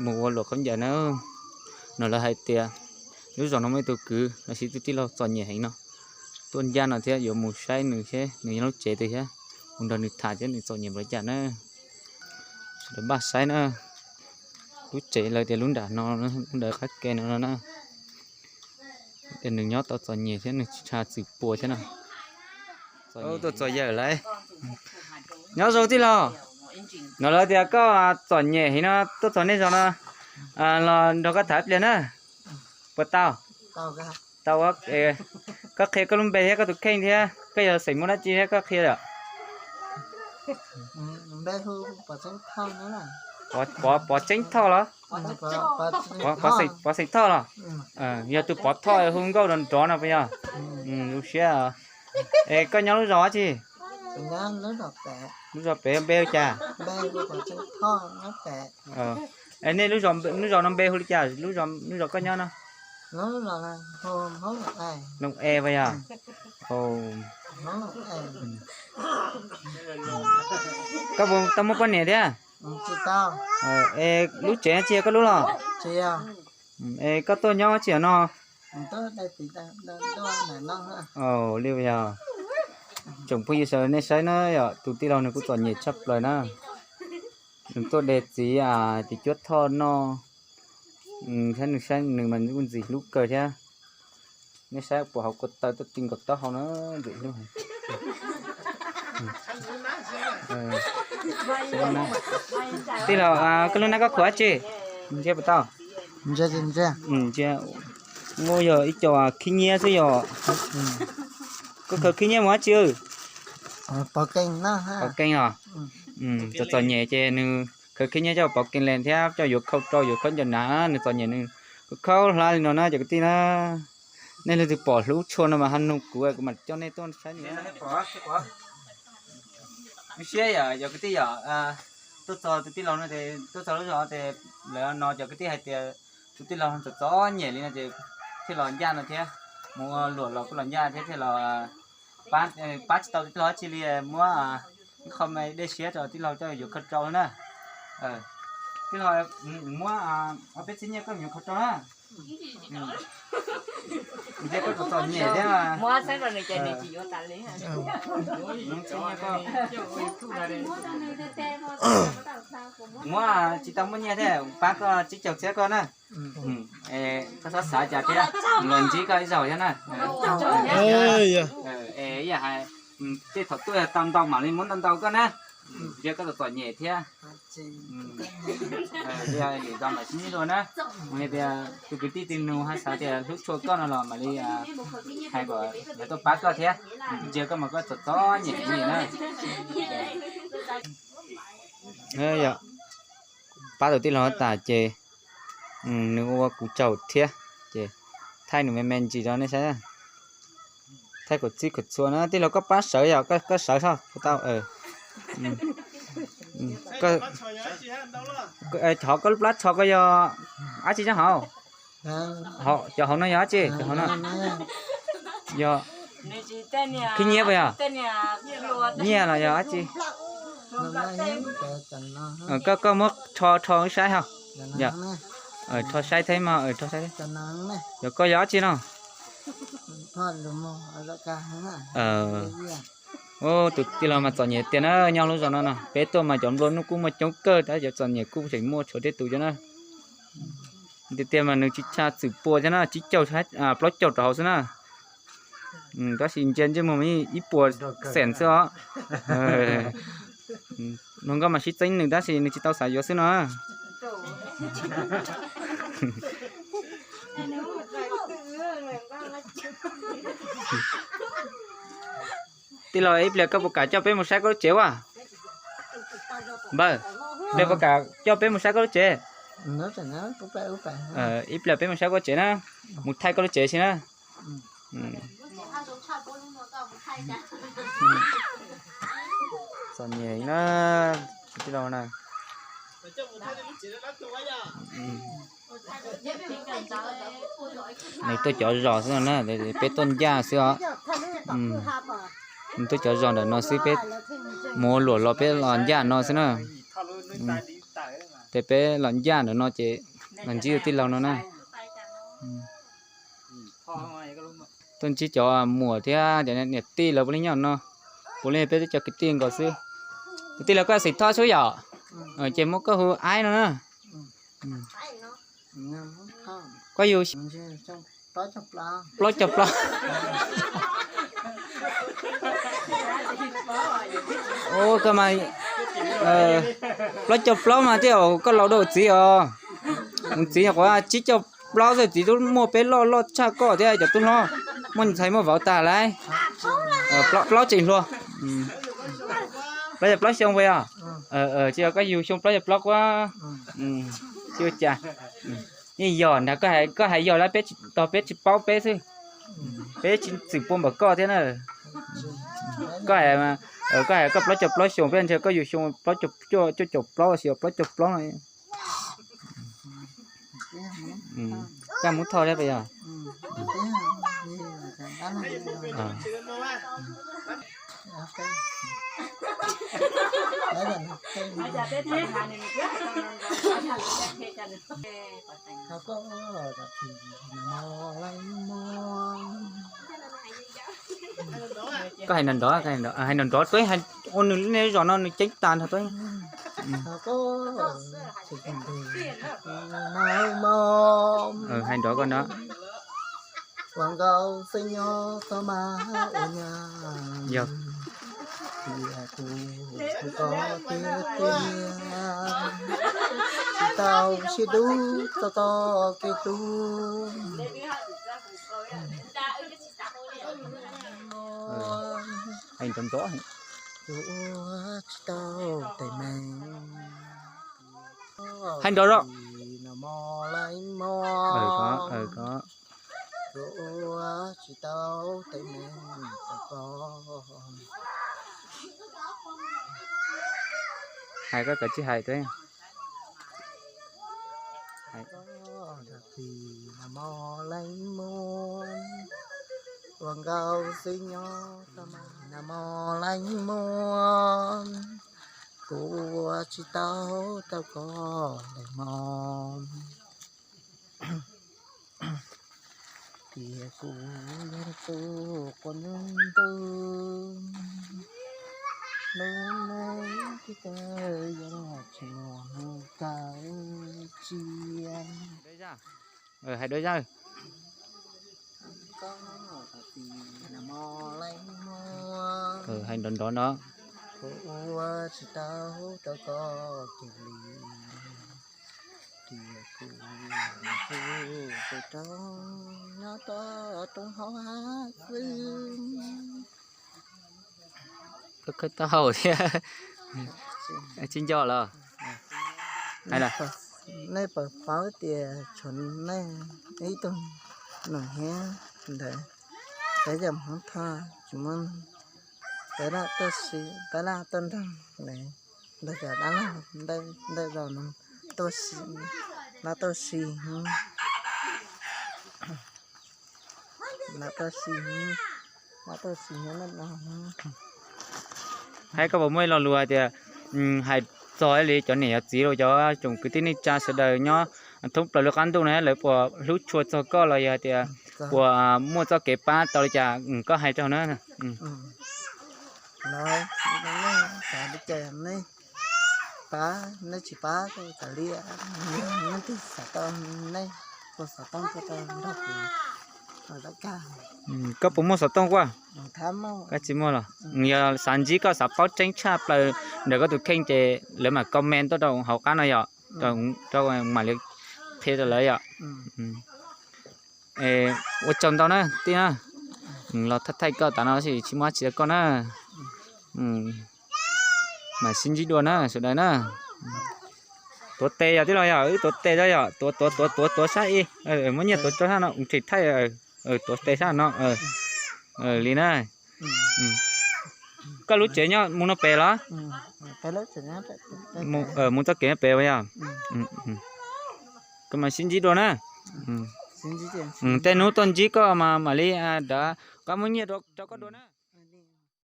Mus ua luam khaub ncaws na. No lawv hais tias lub zos no muaj ib tug kwv los sis tus tij laug txom nyem heev no, tuaj ncaj no thiab yuav mus saib nws seb nws nyob lub tsev twg thiab, mus nrog nws tham thiab nws txom nyem npaum li cas na. Sawv daws npaj saib na. Lub tsev lawv tias lub nram no, lub ntawd qab ke no no na. Tias nws nyob tau txom nyem thiab nws tsis tshua txwm pua thiab no. Tuaj txom yawm lawm. Nyob zoo tij laug. No lawv tias koj txom nyem heev no tuaj txog nej zos no, los nrog koj tham ib pliag na. Puas tau? Tau. Koj qhia koj lub npe thiab koj tus kheej thiab koj yog xeem muaj dab tsi thiab koj qhia lawm. Pov Txeeb Thoj los? Pov Xeem Thoj los? Yog tus Pov Thoj hu nkauj nrov nrov no puas yog? Zoo siab. Es koj nyob lub zos dab tsi? Lub zos pem npe hu cas? Es nej lub zos no npe hu li cas, lub zos koj nyob no? Looj Es puas yog? Koj puas tau muaj poj niam thiab? Es lub tsev tsis yog koj lub los? Es koj tuaj nyob tsis yog no? Li yog tsoom phooj ywg sawv daws nej saib na, yog tus tij laug nws kuj txom nyem tshaj plaws na. Nws tuaj de txiv tis cuab thoj noj, thiab nws saib nws mas kuj ntxim hlub kawg thiab. Nej saib puas hauv ko taw tuaj ti nkaus taub hau na, ntxim hlub. Tij laug, koj lub nab koj khuam dab tsi? Ntsia puas tau? Muaj yog ib co khib nyiab xwb yog. Koj khaws khib nyiab mus dab tsi? Pov keeg os. Txom txom nyem ces nws khaws khib nyiab coj pov keeg lees thiab coj yuav khau rau yuav khaub ncaws hnav, nws txom nyem nws khaub hla li no na cov kwv tij na. Nej leej twg pom hlub tshua no mas ho nug kuv, kuv mam coj nej tuaj saib nws. Siab yom cov kwv tij yom, tuaj txog tus tij laug no, tuaj txog lub zos ces lawv no cov kwv tij hais tias tus tij laug txom txom nyem li no ces thiaj los ncaj no thiab, mus ua luam los kuj los ncaj thiab, thiaj los pab tsis tau tus tij laug dab tsi li, muab ib qho me dej siab rau tij laug coj yuav khaub rau na. Tij laug, muab ob peb txhiab nyiaj koj yuav khaub rau na. Ntshe koj txom txom nyem thiab. Muab tsis tau muaj nyiaj thiab, pab koj tsib caug txhiab koj na. Koj txhob xav cas thiab, los ntsib koj ib zaug thiab na. Ib yam hais, tej thaum tuaj tau ntau mam li muab ntau ntau koj na. Yog koj txom txom nyem thiab. Yog lwm zaus mam sib ntsib dua na. Hais tias tus kwv tij twg nug ho xav tias hlub tshua koj no los mam li hais kom lawv tuaj pab koj thiab. Ntsia koj mas koj txom txom nyem heev li na. Pab tus tij laug tas ces nws ua kuv tsaug thiab, ces thaij nws me me ntsis rau nej saib. Thaij kom txhij kom txhua na, tij laug koj pab sawv yom, koj sawv soj tau. Hov koj lub plab tsho koj yog dab tsi rau hauv? Cov hauv no yog dab tsi? Cov hauv no yog khib nyiab puas yog? Nyiaj los yog dab tsi? Koj, koj muab rho rho wb saib ho. Rho saib thiab mas, rho saib. Yog koj yog dab tsi no? Tus tij laug mas txom nyem tiag na, nyob lub zos no no, peb tuaj mas cov nplua nuj kuj muaj coob kawg, tab cov txom nyem kuj tseem muaj tshuav tej tus thiab na. Tiag tiag mas nws tsis tshua txwm pua thiab na, tsib caug, plaub caug rau hauv xwb na. Tab sis ntsia ntsej muag mas ib puas xees xwb os. Hluas nkauj mas sib txeeb nws tab sis nws tsis tau xav yuav xwb no. Tij laug, ib pliag koj puas kam coj peb mus saib koj lub tsev ua? Npawg, ib pliag puas kam coj peb mus saib koj lub tsev? Ib pliag peb mus saib koj tsev na, mus thaij koj lub tsev si na. Txom nyem na, tij laug na. Nws tuaj cov zos xwb no na, peb tuaj ncaj xwb os. Nws tuaj cov zos ntawm no xwb, peb mus ua luam los peb los ncaj no xwb na. Ces peb los ncaj ntawm no ces los ntsib tus tij laug no na. Tuaj ntsib cov muam thiab cov niam tij lawv puav leej nyob no, puav leej peb twb cov kwv tij nkaus xwb. Kwv tij lawv, koj xeem Thoj xwb yom? Ces muab koj hu Aib no na. Koj yug plaub caug plaub. Ua koj mas plaub caug plaub mas thiaj koj laus dua txiv os. Txiv nyuam qhuav tsib caug plaub xwb, txiv twb muaj peb loj loj tshaj koj thiab cov tub hlob, muaj ntxhais muaj vauv tag lauj. Plaub tseem hluas. Plaub caug plaub xyoo puas yog? Tsis yog, koj yug xyoo plaub caug plaub kuab. Tsis ua cas. Yeej yog ntag, koj hais yog lawm, peb tsis tog, peb tsis paub peb xwb. Peb tsis txwm pua npaum koj thiab na. Koj hais, koj hais koj plaub caug plaub xyoo, peb ntshe koj yug xyoo plaub caug cuaj, cuaj caum plaub los sis plaub caug plaub no. Koj Hmoob Thoj thiab puas yog? Koj hais nrov nrov, hais nrov nrov, tuaj ua nws lub zos no nws ceeb tas nrog tuaj. Hais nrov koj nrov. Yog. Tsis tau sib hlub txog tog kev hlub. Hais nrov nrov. Kuv ua tsis tau teeb meem. Hais nrov zog. Kuv ua tsis tau teeb meem rau koj. Hais koj kav tsij hais thiab. Koj zam txim los mog leej muam, ua nkauj xwb nyob tau mas los mog leej muam, kuv ua tsis tau tau koj lawm mog. Tias kuv yog tus quas ntuj ntuj, lub neej tsis tau yog tsis muaj kawg cia. Hais dua zaj. Hais nrov nrov no. Kuv ua tsis tau tau koj kiag li. Tias kuv tus roob nyob rau roob hauv hav xwb. Koj khawb taub hau thiab. Tsis nco los? Hais los. Nej puas paub tias tshuav nej ib tug nom hiab ntawd, peb cov Hmoob Thoj tsis muaj, peb laj tuaj si, peb laj tuaj nrog lawv, nrog cov dab laug ntawm zos no tuaj si, laj tuaj si, laj tuaj si, laj tuaj si. Hais koj puas muaj ib lo lus hais tias, hais txog li cov niam cov txiv los cov tsoom kwv tij neej tsa sawv daws nyob thoob plaws lub qab ntuj no lawv puas hlub tshua txog koj los yog hais tias puas muaj txoj kev pab tau li cas koj hais rau na. Lawv, nej xav li cas nej pab, nej tsis pab kuj kav liam, nej twg xav tau, nej puas xov tooj tuaj rau nrog kuv. Koj puas muaj xov tooj kuj? Koj tsis muaj los? Yog xav ntsib koj, xav paub tseeb tshaj plaws ntawm koj tus kheej ces lawv mam comment tuaj rau hauv qab no yom, rau mam li qhia rau lawv yom. Ua tsaug ntau na tij na, los thaij thaij koj tas no tab sis tsis muaj dab tsi rau koj na. Mam sib ntsib dua na sawv daws na. Tuav tes yog tij laug yog wb tuav tes rau yom, tuav tuav tuav tuav tuav sab ib, muab nyiaj tuav rau sab no, tseem thaij, tuav tes sab no li na. Koj lub tsev nyob mus no pem los? Mus txoj kev no pem yog? Koj mam sib ntsib dua na. Tej hnub tuaj ntsib koj mas mam li dav, koj muab nyiaj rau koj dua na.